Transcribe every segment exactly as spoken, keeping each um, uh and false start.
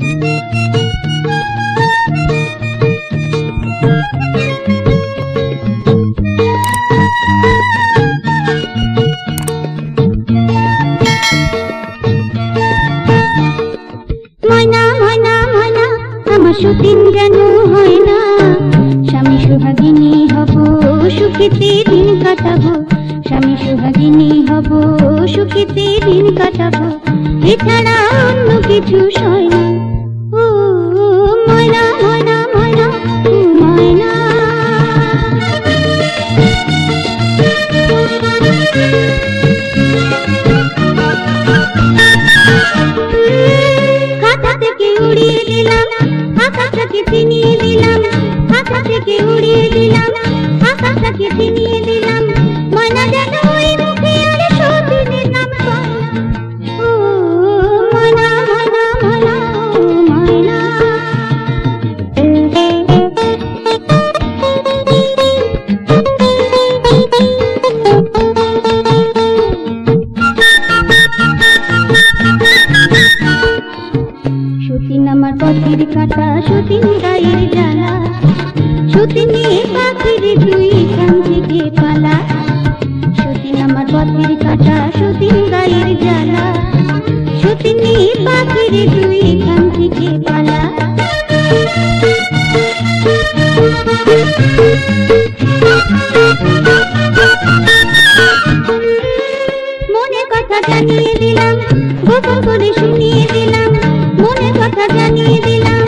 ময়না, ময়না, ময়না, আমার সতীন যেন হয় না। স্বামী সোহাগিনী হব, সুখেতে দিন কাটাবো। স্বামী সোহাগিনী হব, সুখেতে দিন কাটাবো। এছাড়া অন্য কিছু সয় না। ও ময়না, ময়না, ময়না, ও ময়না। খাতা থেকে উড়িয়ে দিলাম, আকাশটাকে চিনিয়ে দিলাম। খাতা থেকে উড়িয়ে দিলাম, আকাশটাকে চিনিয়ে দিলাম। ময়না যেন ওই মুখে আর সতীনের নাম পায় না। ও ময়না, ময়না, ময়না, ও ময়না। সতীন আমার পথের কাঁটা, সতীন গায়ের জ্বালা, সতীন পাখির দুই কান থেকে পালা। সতীন আমার পথের কাঁটা, সতীন গায়ের জ্বালা, সতীন পাখির দুই কান থেকে পালা। মনের কথা জানিয়ে দিলাম, গোপন করে শুনিয়ে দিলাম। মনের কথা জানিয়ে দিলাম,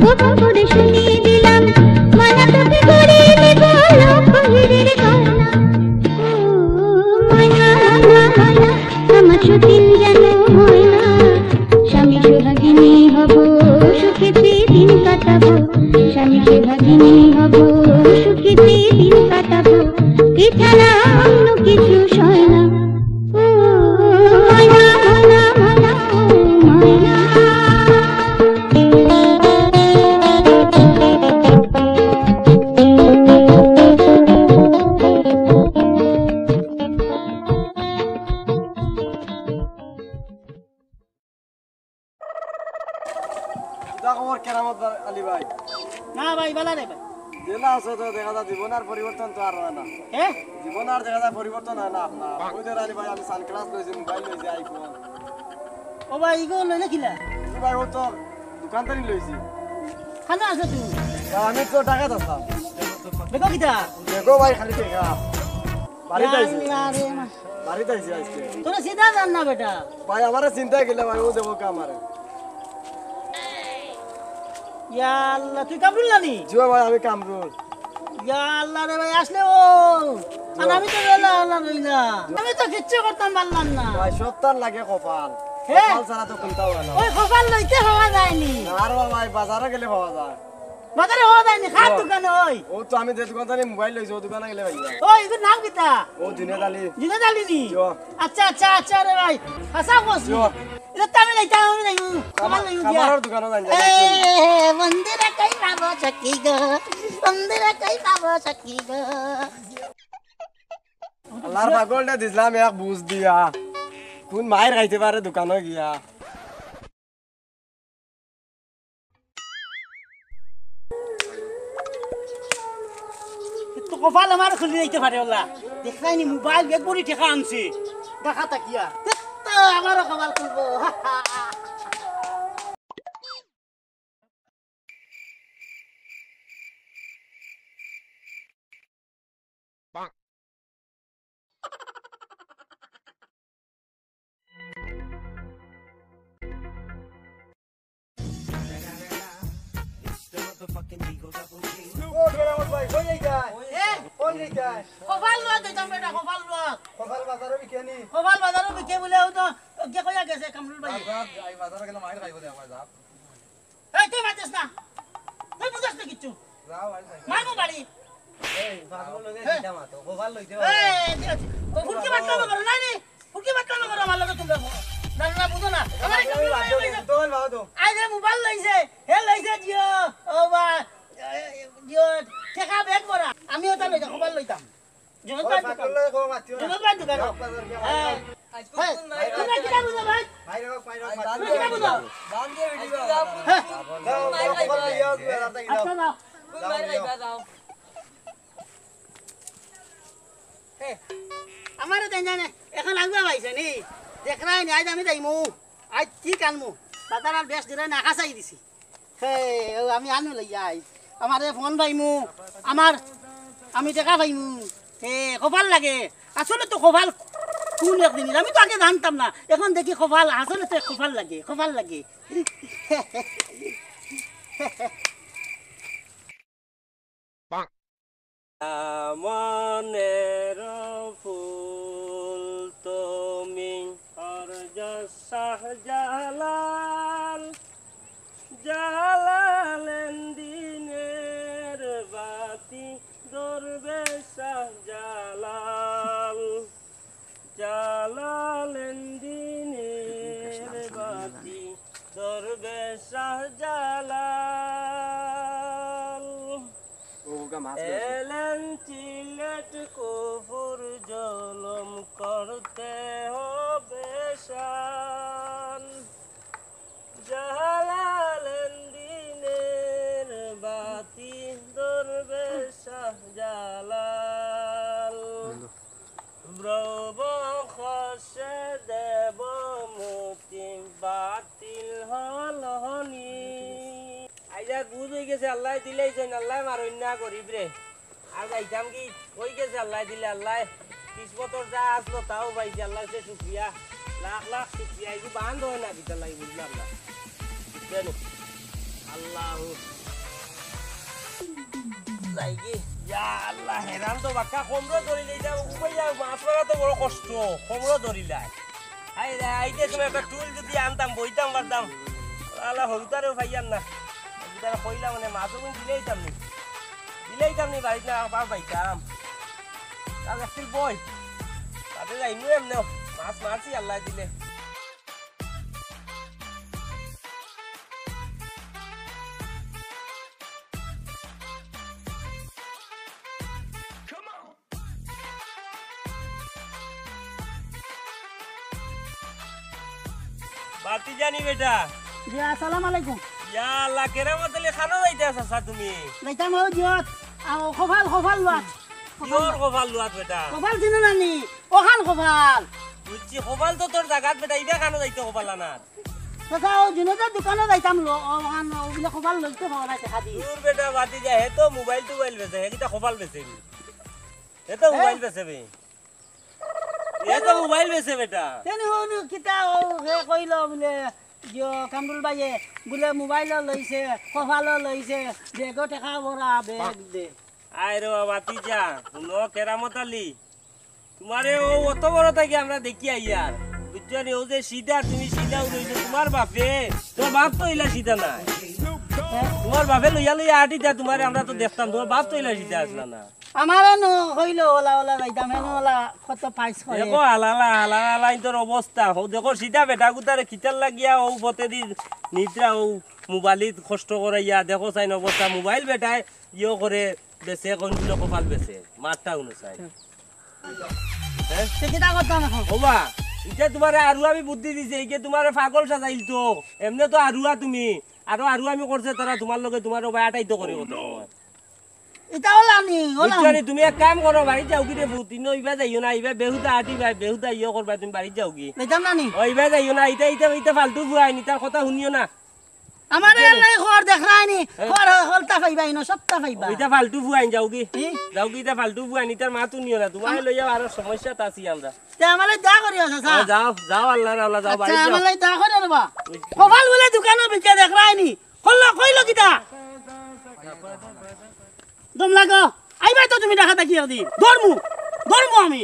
গোপন করে শুনিয়ে দিলাম। মানা তোকে গড়িয়ে দেব লক্ষ হীরের গয়না। ও ময়না, ময়না, ময়না, আমার সতীন যেন হয় না। স্বামী সোহাগিনী হব, সুখেতে দিন কাটাবো। স্বামী সোহাগিনী হব, সুখেতে দিন কাটাবো। এছাড়া অন্য কিছু সয় না। ও ময়না, ময়না, ময়না, ও ময়না। কিতা খবর কেরামত আলী ভাই? না ভাই, ভালা রে ভাই। যেলা আছো তো দেখা যায় জীবন আর পরিবর্তন তো আর হয় না। হ্যাঁ? জীবন আর দেখা যায় পরিবর্তন হয় না আপনার। ওই যে আলী ভাই, আমি sunglass লইছি, mobile লইছি, iPhone। ও ভাই, ইগু লইলে কিলা? জি ভাই, ও তো দোকানদারি লইছি। কানো আছো তুমি? ভাই, আমি তো ঢাকাত আছলাম। দেখো কিতা? দেখো ভাই, খালি টেকা। বাড়িত আইছি। আল্লাহ রে মা। বাড়িত আইছি আজকে। তোরা চিনা যার না বেটা। ভাই, আমারে চিনতে গেলে ভাই, ও দেবো কে আমারে? ইয়া আল্লাহ, তুই কামরুল নানি? জি ভাই, আমি কামরুল। ইয়া আল্লাহ রে ভাই, আসলে ও। আর আমি তো রইলাম, আল্লাহ রইলাম। আমি তো কিচ্ছু করতাম পারলাম না। ভাই, সব তার লাগে কপাল। হে? কপাল ছাড়া তো কোনটাও হয় না। ওই কপাল লইতে পাওয়া যায়নি। আর ভাই, বাজারে গেলে পাওয়া যায়। বাজারে হওয়া যায়নি, কার দোকানে ওই? ও তো আমি যে দোকান থাকি mobile লইছি, ও দোকানে গেলে পাইবা। ওই, ইগুর নাম কিতা? ও জুনেদ আলী। জুনেদ আলী নি? জি। আচ্ছা, আচ্ছা, আচ্ছা রে ভাই। হাছা কইছ নি? জি। ইটা তো আমি লইতাম, আমি লইমু। কপাল লইমু গিয়া। কামারর দোকানো যাই, যাই। এ, বন্ধুরা কই পাবো সখী গো? বন্ধুরা কই পাবো সখী গো? আল্লাহর পাগলটা দিছলাম এক বুঝ দিয়া। কোন মাইর খাইতে পারে দোকানো গিয়া? তো কপাল আমার খুলি যাইতে পারে ওলা। দেখলায়নি mobile bag ভরি টেকা আনছি। দেখা তাকিয়া। তো আমারও কপাল খুলবো। ও, কেরামত ভাই, কই যাইতায়? এ? কই যাইতায়? কপাল লওয়াত যাইতাম বেটা, কপাল লওয়াত। কপাল বাজারো বিকে নি? কপাল বাজারো বিকে বুলে, ও তো, ও কে কইয়া গেছে কামরুল ভাই? বাজার, এই বাজারো গেলে মাইর খাইবো দে, আমার যা। এই, তুই মাতিস না। তুই বুঝস না কিচ্ছু। যাও, আর যাই। মারবো বাড়ি। এই, বাবু লগে হে। দিতাম আতো। কপাল লইতে হবে। এই, ঠিক আছে। ও ফুটকি বাটকা করো না নি? ফুটকি বাটকা করো আমার লগে তোমরা। না, না, বুঝো না। আমার একটা আমি বাদ দাও, তুমি বাদ দাও। আই রে মোবাইল লইছে। হে লইছে জিও। ও বা, জিও, টেকা ব্যাগ করা। আমি ওটা লইতাম, মোবাইল লইতাম। জুনেদ ভাই দোকান। জুনেদ ভাই দোকান। হ্যাঁ। হ্যাঁ। তোমরা কিতা বুঝো ভাই? তোমরা কিতা বুঝো? বাদ দিয়ে ভিডিও। আচ্ছা, যাও। হে, আমারে দেন জানে, এখন আগুয়া পাইছে নি? দেখরায় নি, আইজ আমি যাইমু। আইজ ঠিক আনমু। বাজার আর বেশ দূরে না খাসাই দিছি। হে, ও আমি আনু লইয়া আই। আমারে ফোন পাইমু। আমার, আমি টেকা পাইমু। হে, কপাল লাগে। আসলে তো কপাল কোন একদিন, আমি তো আগে জানতাম না। এখন দেখি কপাল, আসলে তো কপাল লাগে, কপাল লাগে। মনের ফুল তুমি, হরজত শাহজালাল, জালালেন দিনের বাতি, দরবেশ শাহজালাল। জালালেন দিনের বাতি, দরবেশ শাহজালাল। এলেন সিলেট কুফুর জুলুম করতে হবে শান। জালালেন দিনের বাতি, দরবেশ শাহজালাল। রব খসে দেব মুতি বাতিল হল হনি। আইজ আর বুঝ অই গেছে, আল্লায় দিলাইছইন, আল্লায় মারইন না গরিবরে। আর যাইতাম কি, অই গেছে আল্লায় দিলে, আল্লায় কিসমতর যা আছলো তাও পাইছি, আল্লার কাছে শুকরিয়া, লাখ লাখ শুকরিয়া। ইগু বান্ধ অয় না কিতার লাগি বুঝলাম না, বুঝছইন নি? আল্লাহু যাইগি। ইয়া আল্লাহ, হেরান তো বাক্কা কমরো ধরিলে, ইটা উবাইয়া মাছ মারা তো বড় কষ্ট, কমরো ধরিলায়। হায়রে, আইতে সময় একটা টুল যদি আনতাম, বইতাম পারতাম। আল্লাহ, হুরুতারেও পাইয়ার না। হুরুতারে কইলাম মানে মাছও কিন্তু দিলাইতাম নি। দিলাইতাম নি, বাড়িত না, আবার পাইতাম। তাও একটু বই। তাতে যাইমু এমনেও, মাছ মারছি আল্লায় দিলে। বাতি জানি বেটা। জি, আসসালামু আলাইকুম। ইয়া আল্লাহ, কেরামত আলী খানো যাইতে আছো চাচা তুমি? যাইতাম ও জিয়ত। আও, কপাল, কপাল লুয়াত। কিওর কপাল লুয়াত বেটা? কপাল চিনো না নি? অখান কপাল। বুঝছি, কপাল তো তোর জাগাত বেটা, ইবা খানো যাইতে কপাল আনার। চাচা, ও জুনেদর দোকানো যাইতাম লো, ও অখান, ও বুলে কপাল লইতে পাওয়া না, দেখা দি। দূর বেটা, বাদ দি যা, হে তো মোবাইল টোবাইল বেচে, হে কিতা কপাল বেচে নি? হে তো হে? মোবাইল বেচে বে। এ তো মোবাইল বেচে বেটা। তেনে হনু কিতা ও হে কইলো বুলে, জিও কামরুল ভাইয়ে, বুলে মোবাইলও লইছে, কপালও লইছে, ব্যাগও টেকা ভরা, ব্যাগ দে। আয় রে বাবা, তুই যা, হুনো কেরামত আলী, তুমারে ও অত বড় থাকি আমরা দেখি আইয়ার, বুঝছো নি? ও যে সিধা, তুমি সিধাউ রইছো, তুমার বাপে, তুমার বাপ তো ইলা সিধা নায়। তুমার বাপে লইয়া লইয়া আটিতা, তুমারে আমরা তো দেখতাম, তুমার বাপ তো ইলা সিধা আছলা না। আমারে নু কইলো ওলা ওলা যাইতাম, হেন ওলা কত পাইছ করে। দেখো, হালালা, হালালা, ইন্তর অবস্থা। হউ দেখো, সিধা বেটা গুতারে কিতার লাগিয়া অউ পথেদি নিত্রা, অউ মোবাইলিত কষ্ট করাইয়া, দেখো চাইন অবস্থা, মোবাইল বেটায় ইয়ো করে বেচে, কোন দিনও কপাল বেচে, মাতটা হুনো চাইন। হে? তে কিতা করতাম এখন? ওবা, ইতা তুমারে আরু আমি বুদ্ধি দিছি, ইগে তুমারে পাগল সাজাইল তো, এমনে তো আরুয়া তুমি, আরো আরু আমি করছে তারা তুমার লগে, তুমার ওবা আটাই তো করে কত সময়। ইতা ওলা নি, ওলা বুঝছো নি? নি, তুমি এক কাম করো, বাড়িত যাওগি রে পুত, ইনো ইবা যাইও না, ইবা বেহুদা আটি ভাই, বেহুদা ইয়ে করবা, তুমি বাড়িত যাওগি। যাইতাম না নি? ও, ইবা যাইও না, ইতা, ইতা, ইতা ফালতু ফুয়াইন, ইতার কথা হুনিও না। আমারে বুঝছো নি? আল্লায় খবর দেখরায় নি, হ্যাঁ। খবর হলতা পাইবা, ইনো সবতা পাইবা। ইতা ফালতু ফুয়াইন, যাওগি। কি? যাওগি, ইতা ফালতু ফুয়াইন, ইতার মাত হুনিও না, তুমারে আম- লইয়া আরো সমস্যাত আছি আমরা। তে আমারে দোয়া করিও, চাচা। ও, যাও, যাও, আল্লার আল্লাহ, যাও, আচ্ছা, বাড়িত যাও। আমারে দোয়া করিও রে বা। কপাল বুলে দোকানো বিকে দেখরায় নি। কইলো, কইলো কিতা? দম লাগো। আইবা তো তুমি ঢাকা থাকি একদিন। ধরমু। ধরমু আমি।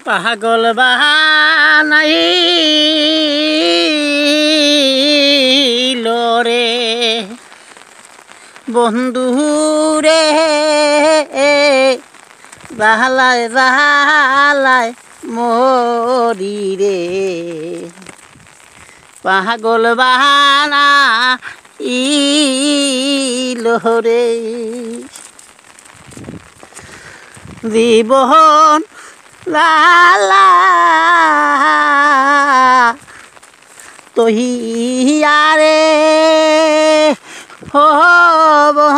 পাগল বানাইল রে বন্ধু রে, বাহালায় বাহালায় মরি রে, পাগল বানাইল রে। জীবন জ্বালা তহিয়ারে হবন